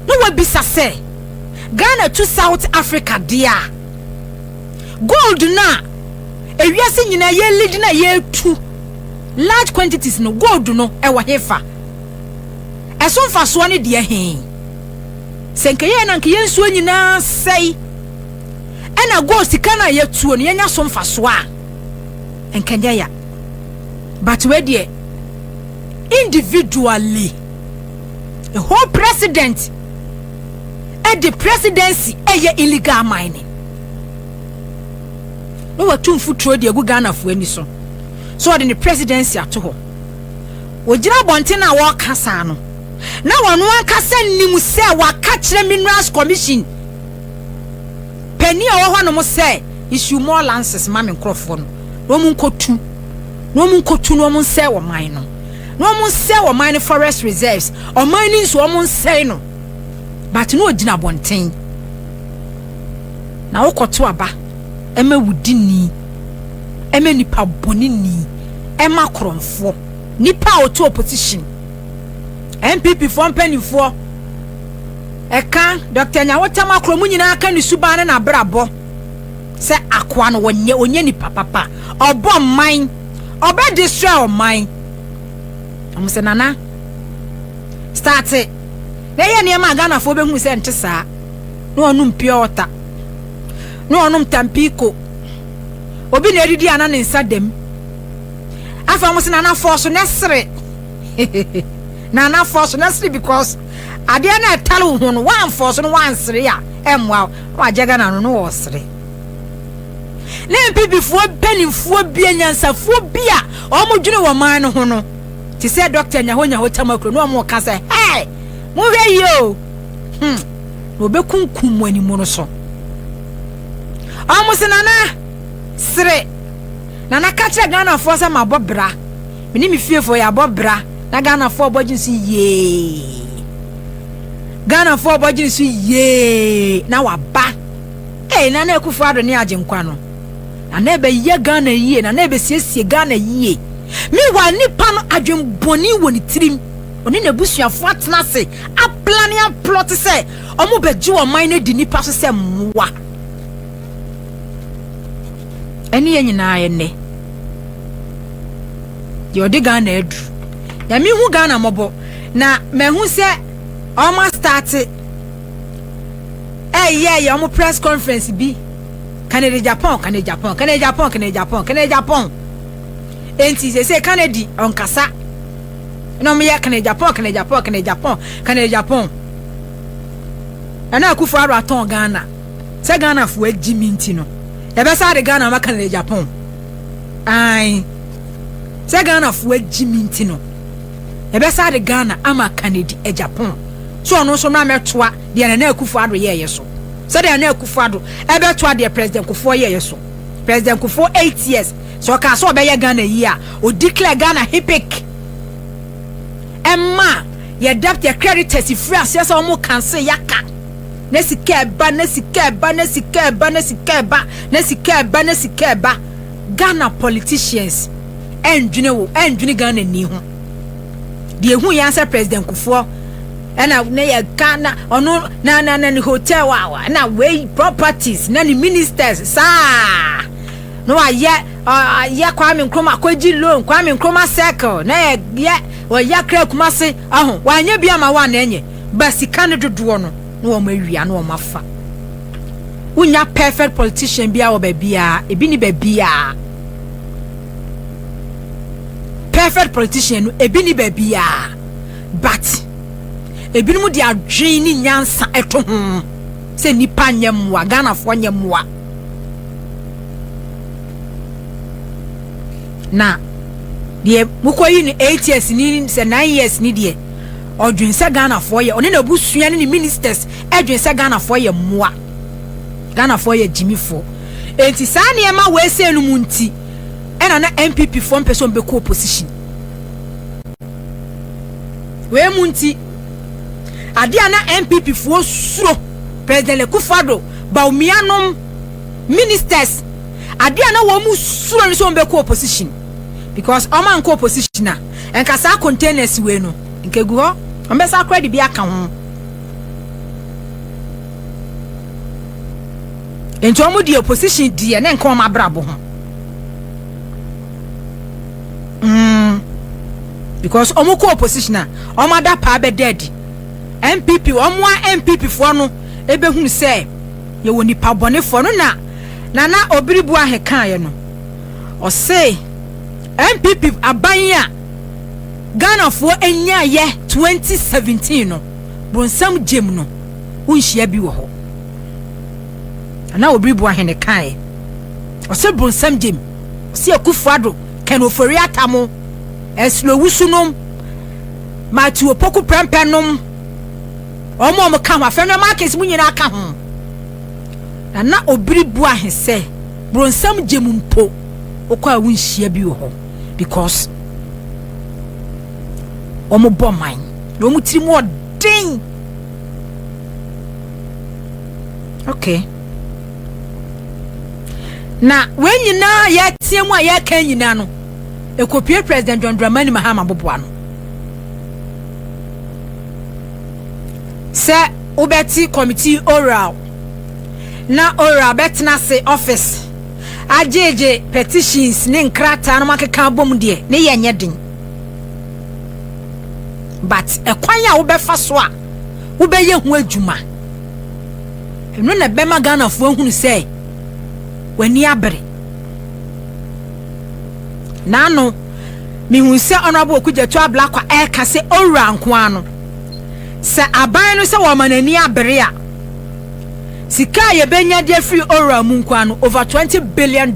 Speaker 2: na wabisa sɛ Ghana tu South Africa deɛ a, gold no a ewiase nyinaa yɛ lead na yɛtu large quantities no, gold no ɛwɔ hefa? Ɛso mfasoɔ ne deɛ he? Sɛ nka yɛn na nka yɛn nsuo nyinaa sɛe ɛna gold sika no a yɛtuo no yɛnya so mfasoɔ a, nka nyɛ ya. But wei deɛ individually a whole president ɛde presidency ɛyɛ illegal mining na watu mfuturo de agu Ghanafoɔ ani so so ɔde ne presidency ato hɔ. Wɔgyina abɔnten a wɔreka saa no, na wɔn ankasa nim sɛ waka kyerɛ Minerals Commission panin a ɔwɔ hɔnom sɛ issue more licenses ma me nkurɔfoɔ no na wɔn nkɔtu, na wɔn nkɔtu na wɔn nsɛe ɔman no, na wɔn nsɛe ɔman no forest reserves, ɔman no nso wɔn nsɛe no. But na ɔgyina abɔnten na wokɔto aba ɛma wudini, ɛma nipa bɔneni, ɛma korɔmfoɔ, nipa a ɔto opposition, NPP foɔ mpanimfoɔ. Ɛka Dr. Nyaho Tamakloe mu nyinaa ka ne suban ne n'abrabɔ sɛ akoa no wɔnyɛ ɔnyɛ nipa papa, ɔbɔ man, ɔbɛ destroy ɔman. Ɔmo sɛ Nana start na ɛyɛ nneɛma a Ghanafoɔ bɛhu sɛ nte saa, na ɔnom pure water, na ɔnom Tampico, obi na adidi a na ne nsa dam. Afei ɔmo sɛ Nana fɔ so na sere, Nana fɔ so na sere, because adeɛ na ɛtare wo ho no, woamfɔ so no woansere a ɛmmoa wo. Na wagye Ghana no na wɔsere ne NPP-foɔ mpanimfoɔ bi, anyansafoɔ bi a wɔn dwene wɔ man no ho no, te sɛ Dr. Nyaho Nyaho Tamakloe, na wɔn ka sɛ, "Hey, mohwɛ yie o, na wɔbɛkunkum mo anim no so." Wɔn sɛ Nana sere, Nana ka kyerɛ Ghanafoɔ sɛ mabɔ bra, me ne me fiefoɔ yɛ abɔ bra, na Ghanafoɔ bɔ gye so yie, Ghanafoɔ bɔ gye so yie na waba. Ee, Nana Akufo Addo ne Agyenkwa no, Nana ɛbɛyɛ Ghana yie, Nana ɛbɛsiesie Ghana yie. Meanwhile, nipa no adwenbɔne wɔ ne tirim, ɔne n'abusuafoɔ atena ase aplan aplot sɛ ɔmo bɛgye ɔman no adi nipa so sɛ mmoa. Ɛne yɛn nyinaa yɛ nnɛ deɛ ɔde Ghana aduru. Nyame hu Ghana mmɔbɔ na mahu sɛ ɔmo astart ɛyɛ yɛ ɔmo press conference bi, Kennedy Agyapong, Kennedy Agyapong, Kennedy Agyapong, Kennedy Agyapong, Kennedy Agyapong. Enti sese Kennedy ɔnkasa na ɔmo yɛ Kennedy Agyapong, Kennedy Agyapong, Kennedy Agyapong, Kennedy Agyapong. Ɛna Akufo Addo atɔn Ghana sɛ Ghanafoɔ agyi mi nti no, yɛbɛsa de Ghana ama Kennedy Agyapong. Ae, sɛ Ghanafoɔ agyi mi nti no, yɛbɛsa de Ghana ama Kennedy Agyapong so ɔno nso mmra mɛtoa deɛ Nana Akufo Addo yɛɛyɛ so, sɛdeɛ Nana Akufo Addo ɛbɛtoa deɛ President Kufuor yɛɛyɛ so. President Kufuor 8 years, sɛ ɔkaa sɛ ɔbɛyɛ Ghana yi a, ɔdeclare Ghana HIPC, ɛma yɛ debt, yɛ creditors firi aseɛ sɛ wɔn cancel yaka, na sika ɛba, na sika ɛba, na sika ɛba, na sika ɛba, na sika ɛba, na sika ɛba. Ghana politicians ɛndwene wo, ɛndwene Ghana ni ho. Deɛ ehu yɛn sɛ President Kufuor ɛna ne yɛ ka na ɔno na ne hotel a na wei properties na ne ministers saa na wayɛ ɔyɛ Kwame Nkrumah akɔgye loan, Kwame Nkrumah Circle na yɛ yɛ ɔyɛ Akra Kumase ɔho wanyɛ bi ama wa na ɛnyɛ ba sika no dodoɔ no na wɔn awia na wɔn afa. Wonya perfect politician bi a wɔ baabiara ebi ni baabiara perfect politician no ebi ni baabiara, but ebinom de adwene ne nyansa ɛto ho sɛ nipa nyɛ mmoa, Ghanafoɔ nyɛ mmoa. Na deɛ mokɔyi no 8 years ni sɛ 9 years ni deɛ, ɔdwen sɛ Ghanafoɔ yɛ, ɔne n'abusua ne ne ministers ɛdwen sɛ Ghanafoɔ yɛ mmoa, Ghanafoɔ yɛ gyimifoɔ. Enti saa nneɛma wɔɛsɛ no mu nti ɛna na NPP foɔ mpɛ sɛ ɔmbɛkɔ opposition wei mu. Nti adeɛ a na NPP foɔ suro President Akufo-Addo, Bawumia nom, ministers, adeɛ a na wɔn mu suro no sɛ wɔn bɛkɔ opposition, because wɔn ankɔ opposition a, nka saa containers wei no nka egu hɔ, wɔn bɛsa akora de bi aka ho. Nti wɔn di opposition deɛ ne nka wɔn abrabɔ ho, because wɔn kɔ opposition a, wɔn ada paa bɛda adi. NPP, wɔn a NPP foɔ no ebehunu sɛ yɛwɔ nipa bɔnefoɔ no. Na Nana Obiri Boahen kaeɛ no, ɔse NPP aban a Ghanafoɔ anyaayɛ 2017 no, bonsam gyem no wonhyia bi wɔ hɔ. Nana Obiri Boahen kaeɛ, ɔse bonsam gyem, ɔse Akufo Addo, Ken Ofori Atta mo, Ursula Owusu nom, Matthew Opoku Prempeh nom, wɔn a wɔka ho, Afenyo Markins mu nyinaa ka ho. Nana Obiri Boahen sɛ bronsam gyem mpo wokɔ a wonhyia bi wɔ hɔ, because wɔn bɔ man na wɔn tiri mu ɔden. Okay, na wɔn nyinaa yɛteɛ mu a yɛka nyinaa no ekopie President John Dramani Mahama boboa no sɛ wobɛte committee ORAL na ORAL bɛtena ase office agyegye petitions ne nkrataa no akeka abom deɛ, ne yɛ nyɛ den, but ɛkwan a wobɛfa so a wobɛyɛ ho adwuma, ɛno na ɛbɛma Ghanafoɔ ahunu sɛ w'ani abere. N'ano mihu sɛ Honourable Okudzeto Ablakwa ɛreka sɛ ORAL nko ano sɛ aban no sɛ wɔma n'ani abere a, sika a yɛbɛnya de afiri ORAL mu nko ano over $20 billion.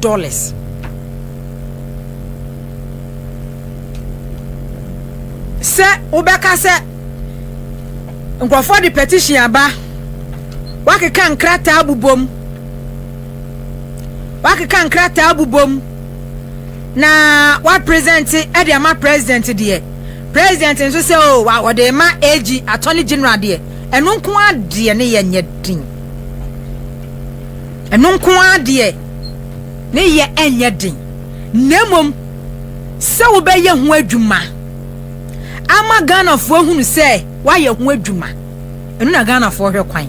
Speaker 2: Sɛ wobɛka sɛ nkurɔfoɔ de petition aba, wakeka nkrataa bobom, wakeka nkrataa bobom na wapresent ɛde ama president deɛ, president nso sɛ o wa ɔde ma AG, Attorney General deɛ, ɛno nko adeɛ ne yɛ nyɛ den. Ɛno nko adeɛ ne yɛ ɛnyɛ den, na mmom sɛ wobɛyɛ ho adwuma ama Ghanafoɔ ahunu sɛ woayɛ ho adwuma, ɛno na Ghanafoɔ hwɛ kwan.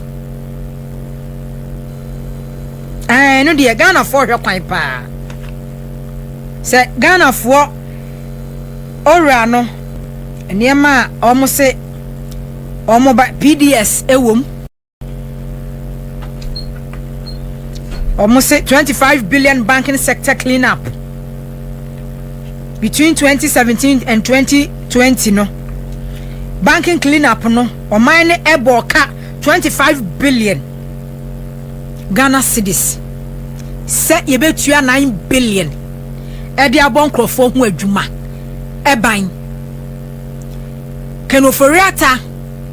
Speaker 2: Ɛno deɛ Ghanafoɔ hwɛ kwan paa sɛ Ghanafoɔ ORAL no, nneɛma a wɔn se wɔn ba PDS ɛwɔ mu, wɔn se 25 billion banking sector clean up between 2017 and 2020 no, banking clean up no, ɔman no ɛbɔ ɔka 25 billion Ghana cedis sɛ yɛbɛtua 9 billion ɛde abɔ nkurɔfoɔ ho adwuma. Ɛban Ken Ofori-Atta,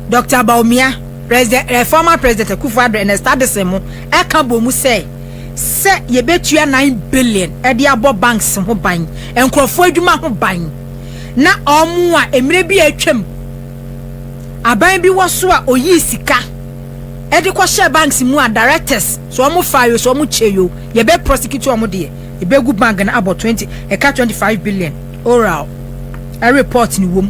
Speaker 2: Dr Bawumia, President former President Akufo-Addo, Ernest Addison mo ɛka bɔ mu sɛ yɛbɛtua 9 billion ɛde abɔ banks ho ban, nkurɔfoɔ adwuma ho ban, na ɔmo a mmerɛ bi a atwam aban bi wɔ so a oyii sika ɛde kɔhyɛ banks mu a directors so ɔmo fa yo so ɔmo kyɛ yo, yɛbɛ prosecute ɔmo deɛ, yɛbɛgu bank no abɔ 20 ɛka 25 billion. ORAL report ni wɔm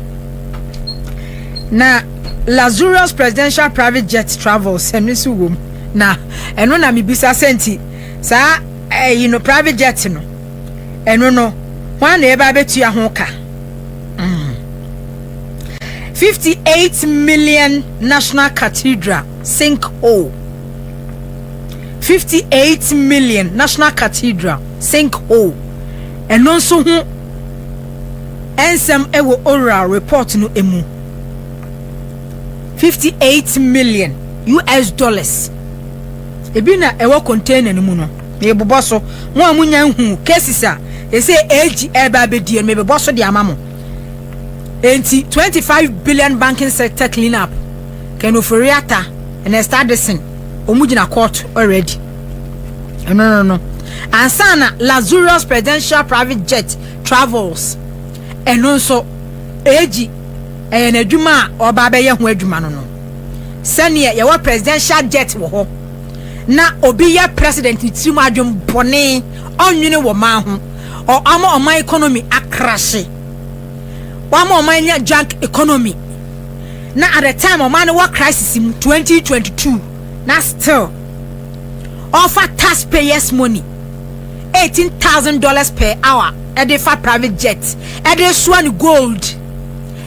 Speaker 2: na luxurious presidential private jet travels, ɛno nso wɔm. Na ɛno na mebisa sɛ, nti saa ɛyi no, private jet no, ɛno no wɔn na ɛba abɛtua ho ka? 58 million National Cathedral sink hole, 58 million National Cathedral sink hole, ɛno nso ho nsɛm ɛwɔ ORAL report no emu. US$58 million ebi na ɛwɔ container no mu no. Mebobɔ so mo a monya nhu cases a ɛsɛ AG ɛba abɛdie no, mebobɔ so de ama mo. Enti 25 billion banking sector clean up, Ken Ofori-Atta, Ernest Addison, ɔmu gyina court already. Ɛno no ansa na luxurious presidential private jet travels, ɛno nso AG ɛyɛ n'adwuma a ɔba abɛyɛ ho adwuma no sɛneɛ yɛwɔ presidential jet wɔ hɔ na obi yɛ president ne tirim adwene bɔne, ɔnwene wɔ man ho, ɔ ama ɔman economy akrahye, wama ɔman nya junk economy, na at the time ɔman no wɔ crisis mu 2022 na still ɔfa taxpayers' money, $18,000 per hour, ɛde fa private jet ɛde soa ne gold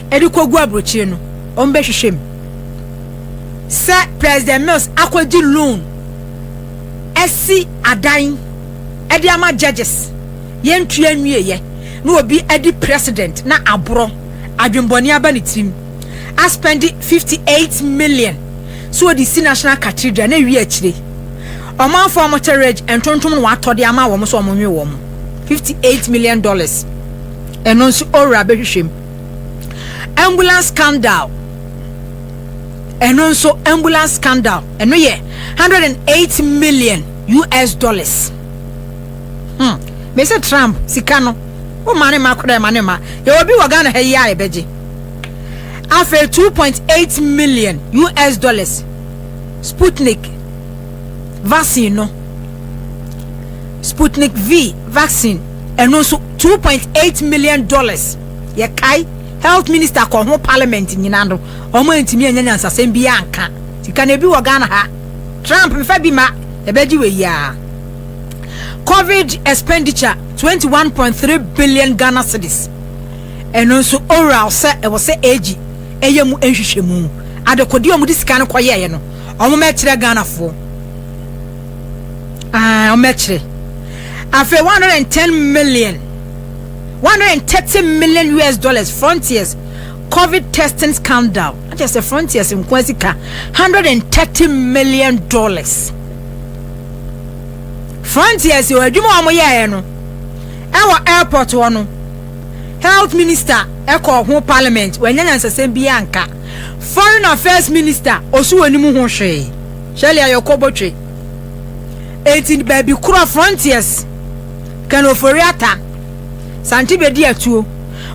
Speaker 2: ɛde kɔgu aburokyire no. Ɔmo bɛhwehwɛ mu sɛ President Mills akɔgye loan ɛsi adan ɛde ama judges, yɛntua nwieyɛ, na obi ɛdi president na aborɔ adwembɔne aba ne tirim aspend 58 million so ɔde si National Cathedral na ewi akyire ɔmanfoɔ a wɔte Ridge ntontom na watɔ de ama wɔn so wɔn nwe wɔn. $58 million, ɛno nso ORAL bɛhwehwɛ mu. Ambulance scandal, ɛno nso ambulance scandal, ɛno yɛ US$108 million. Mese Trump sika no wo ma ne ma koraa ma ne ma yɛwɔ bi wɔ Ghana ha yi a yɛbɛgye. Afei US$2.8 million Sputnik vaccine no, Sputnik V vaccine, ɛno nso $2.8 million. Yɛkae health minister kɔ ho parliament nyinaa no, ɔmo ntumi anya nyansasɛm bi anka. Sika no ebi wɔ Ghana ha. Trump mfa bi ma yɛbɛgye wɔ yi a. Covid expenditure 21.3 billion Ghana cedis. Ɛno nso oral sɛ ɛwɔ sɛ AG ɛyɛ mu nhwehwɛmu. Adekodeɛ a wɔde sika no kɔyɛeɛ no, wɔn mɛkyerɛ Ghanafoɔ. Ah, wɔn mɛkyerɛ. Afei 110 million, 130 million US dollars Frontiers COVID testing scandal. Akyɛ sɛ Frontiers nko sika $130 million. Frontiers wɔ adwuma a wɔn yɛɛ no ɛwɔ airport hɔ no, health minister ɛkɔ ho parliament, wɔanya nyansasɛm bi anka. Foreign affairs minister osu wɔ anim ho hwee. Shirley Ayorkor Botchwey eti baabi korɔ Frontiers, Ken Ofori-Atta, Santi bedi atuo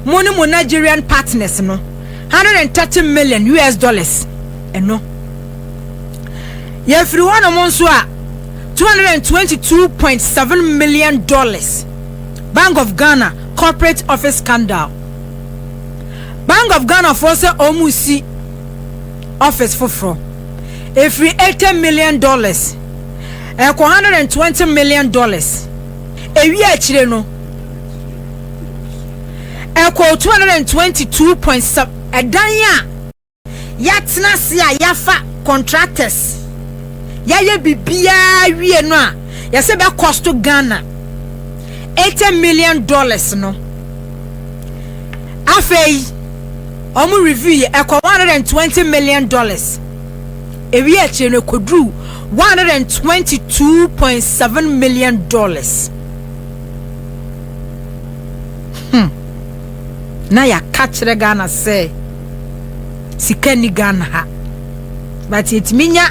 Speaker 2: mo ne mo Nigerian partners no, US$130 million. Ɛno yɛfiri hɔnom nso a, $222.7 million Bank of Ghana corporate office scandal. Bank of Ghana foɔ sɛ ɔmo si office foforɔ, efiri $80 million ɛkɔ $120 million. Ewi akyire no ɛkɔ 222.7. Ɛdan a yɛatena ase a yɛafa contractors, yɛayɛ biribiara wie no a yɛsɛ bɛ cost Ghana $80 million no, afei ɔmo review yɛ, ɛkɔ $120 million. Ewi akyire no ɛkɔduru $122.7 million. Na yɛaka kyerɛ Ghana sɛ sika ni Ghana ha, but yɛtumi nya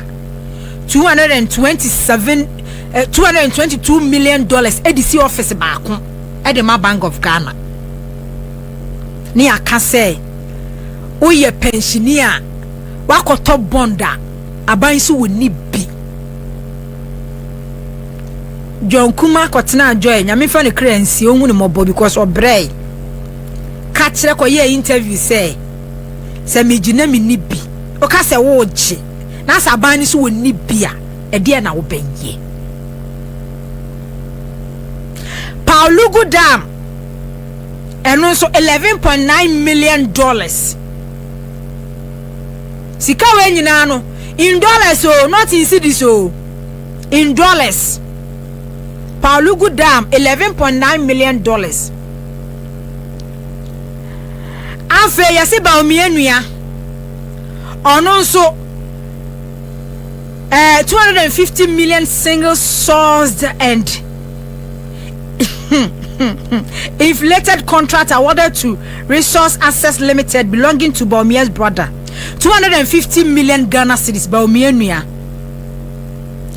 Speaker 2: 227, $222 million ɛde si office baako ɛde ma Bank of Ghana. Ne yɛaka sɛ woyɛ pensioner a wakɔtɔ bond a aban so wɔ ni bi. John Kuma kɔtena Joy, Nyame fa ne kra nsie, ohun ne mmɔbɔ because ɔbrɛ ka kyerɛ kɔyɛ interview sɛ megyina me ni bi. Woka sɛ wogye na sɛ aban no so wɔ ni bi a, ɛdeɛ na wobɛyɛ? Pwalugu Dam, ɛno nso $11.9 million. Sika wei nyinaa no in dollars o, not in cedis o, in dollars. Pwalugu Dam, $11.9 million. Afei yɛsi Bawumia nua, ɔno nso 250 million single sourced and inflated contract awarded to Resource Access Limited belonging to Bawumia's brother, 250 million Ghana cedis. Bawumia nua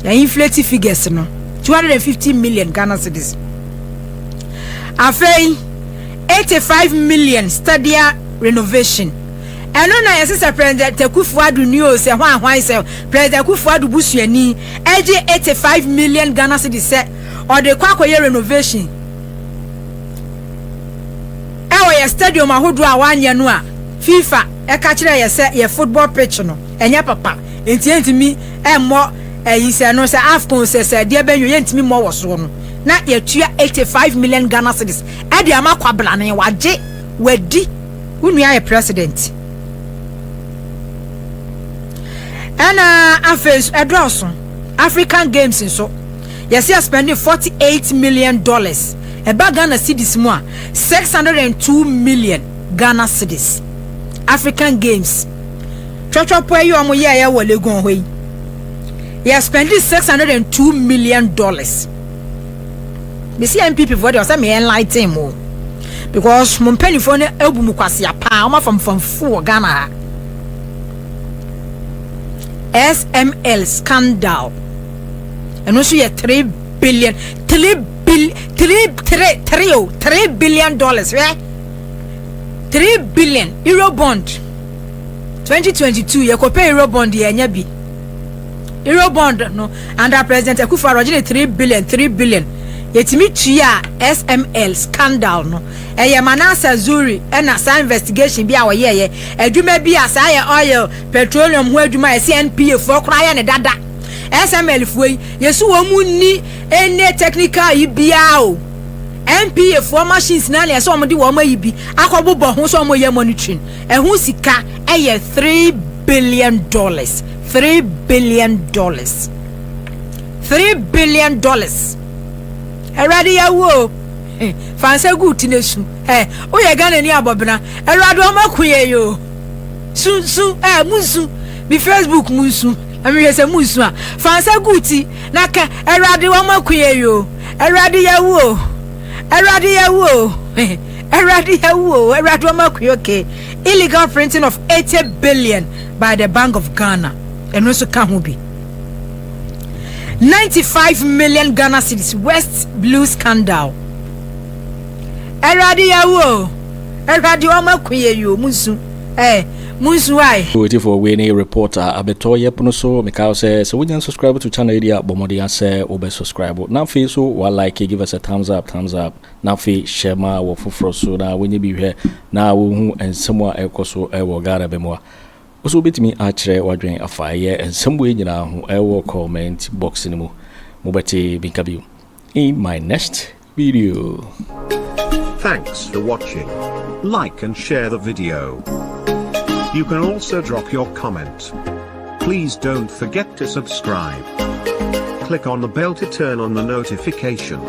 Speaker 2: yɛ inflated figures no, 250 million Ghana cedis. Afei 85 million stadia renovation. Ɛno na yɛsɛ sɛ President Akufo-Addo ni o, sɛ hwan ahwan sɛ President Akufo-Addo busuani ɛgye 85 million Ghana cedis sɛ ɔde kɔ akɔyɛ renovation ɛwɔ yɛ stadium ahodoɔ a wanyɛ no a FIFA ɛka kyerɛ yɛ sɛ yɛ football pitch no ɛnyɛ papa, nti yɛntumi ɛmmɔ ɛyi sɛ no sɛ AFCON sɛ deɛ bɛnyo yɛntumi mmɔ wɔ soɔ no, na yɛtua 85 million Ghana cedis ɛde ama kwabrane. Wagye wadi, wo nua yɛ president. Ɛna afei nso ɛdɔɔso. African Games nso yɛsɛ yɛ spending $48 million. Ɛba Ghana cedis mu a, 602 million Ghana cedis. African Games twɛtwɛpɔ yi a wɔn yɛɛyɛ wɔ Legon hɔ yi, yɛ spending $602 million. Bisi NPP foɔ deɛ, ɔsɛ mi enlighten mo because mo mpanimfoɔ no ebu mu kwasia paa, wɔn afamfamfo wɔ Ghana ha. SML scandal, ɛno nso yɛ 3 billion, 3 bill, three three three o, $3 billion. Hwɛ, 3 billion. Euro bond 2022, yɛkɔpɛ euro bond, yɛnya bi. Euro bond no under President Akufo-Addo, ɔgye ne 3 billion, 3 billion. Yɛtumi tua SML scandal no. Ɛyɛ Manasseh Azure ɛna saa investigation bi a wɔyɛɛyɛ, adwuma bi a saa yɛ oil petroleum ho adwuma a yɛsi NPA foɔ koraa yɛ ne dada. SML foɔ yi, yɛsi wɔn mu ni ɛne technical yi biara o. NPA foɔ machines na yɛsɛ wɔn de wɔn ayi bi akɔbobɔ ho sɛ wɔn yɛ monitoring. Ɛho sika ɛyɛ $3 billion, $3 billion, $3 billion. Awurade, yɛwu o. Fansa gu ti ne su ɛ woyɛ Ghana ni abɔbena. Awurade, wɔn ako yɛ yi o. Su su ɛ mu nsu mi Facebook mu nsu na mi hwɛ sɛ mu nsu a, fansa gu ti na ka, "Awurade, wɔn ako yɛ yi o. Awurade, yɛwu o. Awurade, yɛwu o. Awurade, yɛwu o. Awurade, wɔn ako yɛ." Okay, illegal printing of 80 billion by the Bank of Ghana, ɛno nso ka ho bi. 95 million Ghana cedis West Blue scandal. Awurade, yɛwu o. Awurade, wɔn ako yɛ yi o. Mu nsu ɛ mu nsu ayi.
Speaker 1: Waiting wei ne report a abɛtɔ yɛ pono so. Meka sɛ wonya subscribe to channel yi a, bɔ mmɔden sɛ wobɛ subscribe na afei so wa like, give us a thumbs up, thumbs up, na afei hyɛ ma wɔ foforɔ so na wɔnyɛ bi hwɛ na wɔhu nsɛm a ɛkɔ so ɛwɔ Ghana bɛ mu a wo so wobɛtumi akyerɛ w'adwene afa ɛyɛ nsɛm wei nyinaa ho ɛwɔ comment box no mu. Mobɛte binka bio in my next video.
Speaker 3: Thanks for watching. Like and share the video. You can also drop your comment. Please don't forget to subscribe. Click on the bell to turn on the notification.